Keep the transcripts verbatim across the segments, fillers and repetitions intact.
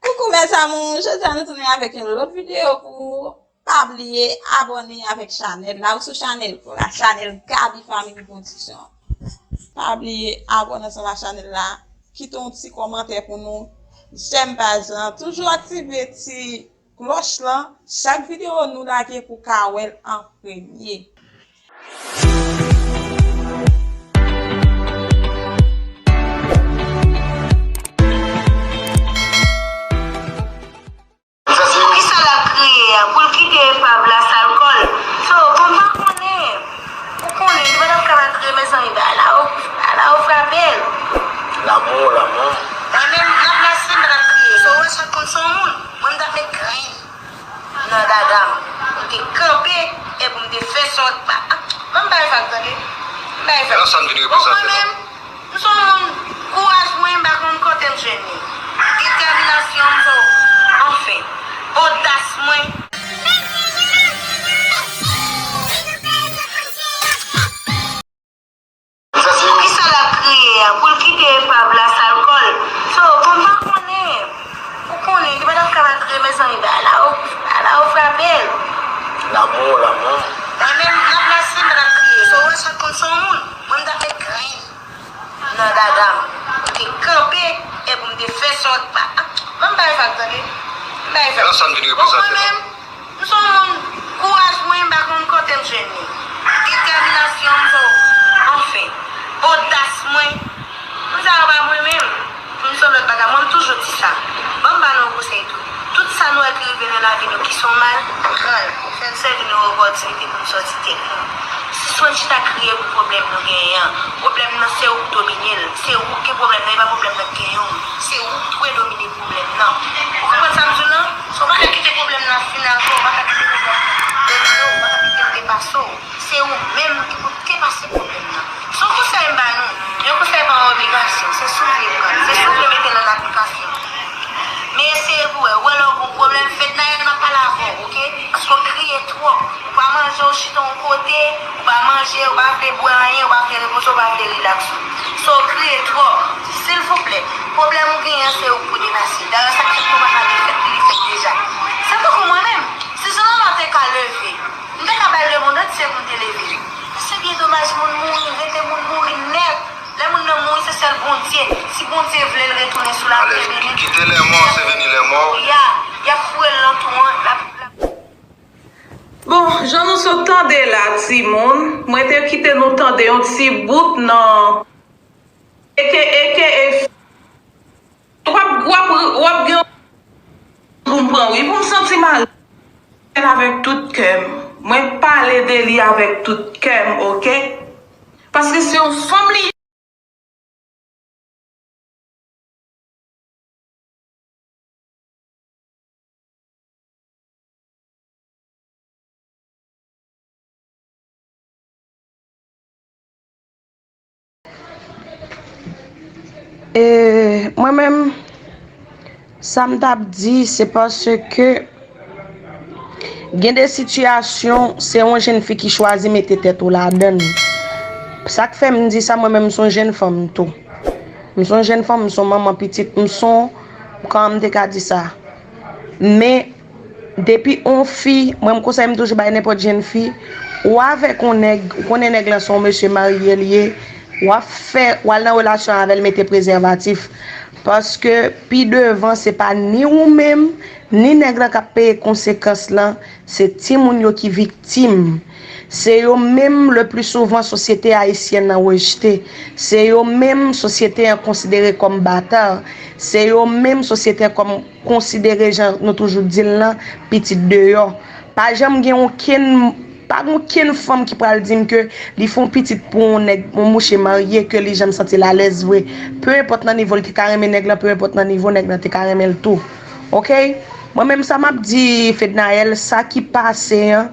Koukou mes amours, jodi a nou tounen avèk yon lòt videyo pou ou. Pa bliye abòne avèk chanèl la, ou sou chanèl pou la, chanèl Gaby Family Production. Pa bliye abòne ansanm ak chanèl la, kite yon ti kòmantè pou nou, jèm paj lan, toujou aktive ti klòch lan, chak videyo nou lage pou ka wè l an premye. Poukisa l ap kriye a? Pou l kite epav la, sa l kò l. So, bon, m pa konnen. Ou konnen, li pa t ap ka pa kriye, mezanmi, bagay la, o, bagay la, o, frape l. Lanmou, lanmou. Mwen menm, m ap mache, m pa t ap kriye. So, ou wè, chak moun se yon moun. Mwen, m t ap met grenn nan dada m. M te kanpe, epi m te fè sòt. Ban m bay vag, tande. M bay vag. Bon, mwen menm, m se yon moun, kouraj mwen, m pa konn kote m jwenn li. Detèminasyon m, so, anfen, odas mwen. Poukisa l ap kriye a? Pou l kite epav la, sa l kò l. So, bon, m pa konnen. Ou konnen, li pa t ap ka pa kriye, mezanmi, bagay la, o, bagay la, o, frape l. Lanmou, lanmou. Mwen menm, m ap mache, m pa t ap kriye. So, ou wè, chak moun se yon moun. Mwen, m t ap met grenn nan dada m. M te kanpe, epi m te fè sòt. Ban m bay vag, tande. M bay vag. Bon, mwen menm, m se yon moun, kouraj mwen, m pa konn kote m jwenn li. Detèminasyon m, so, anfen, odas mwen, moun sa yo pa mwen menm. M se yon lòt bagay, mwen, m toujou di sa. Ban m ba nou yon konsèy tou. Tout sa nou wè ki rive nan lavi nou ki se yon mal, pran l, fè l sèvi nou yon opòtinite pou n sòti tèt nou. Sispann chita kriye pou pwoblèm nou genyen an. Pwoblèm nan, se ou k domine l. Se ou k gen pwoblèm nan, e pa pwoblèm nan k genyen w. Se ou k dwe domine pwoblèm nan. Ou konprann sa m di w lan? So, ou pa ka kite pwoblèm nan fin avè w, ou pa ka kite pwoblèm nan domine w, ou pa ka kite l depase w. Se ou menm ki pou depase pwoblèm nan. Se yon konsèy m ba nou. Yon konsèy pa yon obligasyon. Se si w vle pran l. Se si w vle mete l an aplikasyon. Men eseye pou wè. Ou wè lè w gen yon pwoblèm, Fednaelle, m ap pale avè w, oke? Paske w kriye twòp. Ou pa manje, w chita yon kote, ou pa manje, ou pa vle bwè anyen, ou pa vle repoze, ou pa vle rilaks ou. So, w kriye twòp. Silvouplè, pwoblèm ou genyen an, se ou k pou depase. Dayè, sa k fèt nou pa ka defèt li, li fèt deja. Se tankou mwen menm, si Jean Lambert te ka leve, m te ka ba l lemonn antye pou m te leve l. Men se byen domaj, moun mouri, rete moun mouri nèt. Lè moun nan mouri, se sèl Bondye. Si Bondye vle l retounen sou latè, beni. Quitter les morts, c'est venir les morts. Ya, y ap foure l nan twou an, l ap, l ap. Bon, jan nou sot tande la, timoun, mwen te kite nou tande yon ti bout nan eke, eke, e, w ap, w ap, w ap gen pou m pran, wi, pou m santi mal. Avèk tout kè m. Mwen pale de li avèk tout kè m, oke? Paske se yon fanm li ye. E, mwen menm, sa m t ap di, se paske gen de sitiyasyon, se yon jèn fi ki chwazi mete tèt ou ladan l. Sa k fè m di sa, mwen menm, m se yon jèn fanm tou. M se yon jèn fanm, m se yon manman pitit, m se yon, kòman m te ka di sa? Men, depi yon fi, mwen, m konsèy m toujou bay nenpòt jèn fi, ou avèk yon nèg, ou konnen nèg lan se yon mesye marye li ye, w ap fè, w al nan relasyon avè l, mete prezèvatif. Paske pi devan, se pa ni ou menm, ni nèg lan k ap peye konsekans lan, se timoun yo ki viktim. Se yo menm, le pli souvan, sosyete ayisyèn nan rejte. Se yo menm, sosyete an konsidere kòm bata. Se yo menm, sosyete an kòm konsidere, jan nou toujou di l lan, pitit deyò. Pa janm gen okenn, pa gen okenn fanm ki pral di m ke li fè yon pitit pou yon nèg, yon mouche marye, ke li janm santi l alèz vre. Pe enpòt nan nivo l te ka renmen nèg lan, pe enpòt nan nivo nèg lan te ka renmen l tou. Oke? Mwen menm sa m ap di Fednaelle, sa ki pase an,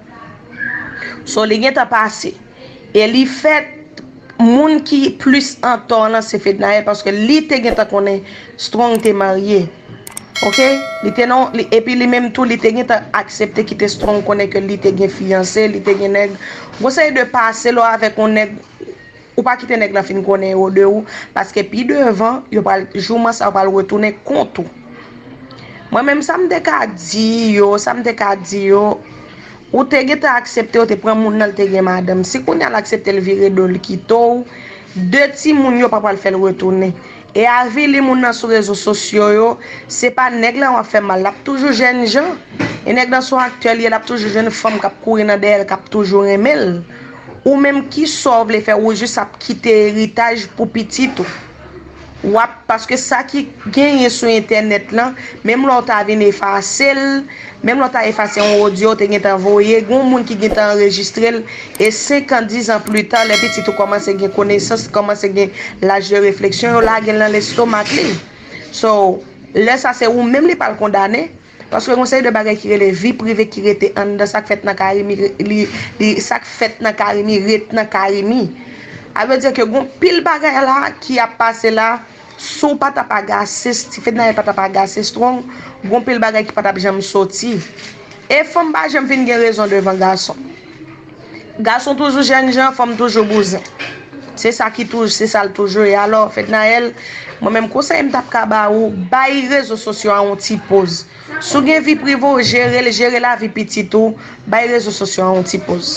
so li gentan pase. E li fèt, moun ki plis antò lan se Fednaelle, paske li te gentan konnen Strong te marye. Oke? Li te non, li, epi li menm tou, li te gentan aksepte kite Strong konnen ke li te gen fiyanse, li te gen nèg. Gon seri de pase lè w avèk yon nèg, ou pa kite nèg lan fin konnen yo de ou, paske pi devan, yo pral, jouman sa, yo pral retounen kont ou. Mwen menm, sa m te ka di yo, sa m te ka di yo, ou te gentan aksepte, ou te pran moun nan, l te gen madanm. Si kounye a l aksepte, l vire do, l kite w, de timoun yo pa pral fè l retounen. E avili moun nan sou rezo sosyo yo, se pa nèg lan w ap fè mal, l ap toujou jènjan. E nèg lan se yon aktè li ye, l ap toujou jwenn fanm k ap kouri nan dèyè l, k ap toujou renmen l. Ou menm, ki sò w vle fè? Ou jis ap kite eritaj pou pitit ou. W ap, paske sa ki genyen sou entènèt lan, menm lè w ta vin efase l, menm lè w ta efase yon odyo w te gentan voye, gen yon moun ki gentan anrejistre l, e senk an, diz an pli ta, lè pitit ou kòmanse gen konesans, kòmanse gen laj de refleksyon, yo lage l nan lestomak li. So, lè sa se ou menm li pral kondane, paske gon seri de bagay ki rele vi prive ki rete anndan, sa k fèt nan Carimi, li, li, sa k fèt nan Carimi ret nan Carimi. A vle di ke gon pil bagay la ki ap pase la, si w pa t ap agase, si Fednaelle pa t ap agase Strong, gon pil bagay ki pa t ap janm soti. E fanm pa janm fin gen rezon devan gason. Gason toujou jènjan, fanm toujou bouzen. Se sa ki toujou, se sa l toujou ye. Alò, Fednaelle, mwen menm konsèy m t ap ka ba ou, bay rezo sosyo a yon ti poz. Si w gen vi prive w, jere l, jere lavi pitit ou, bay rezo sosyo a yon ti poz.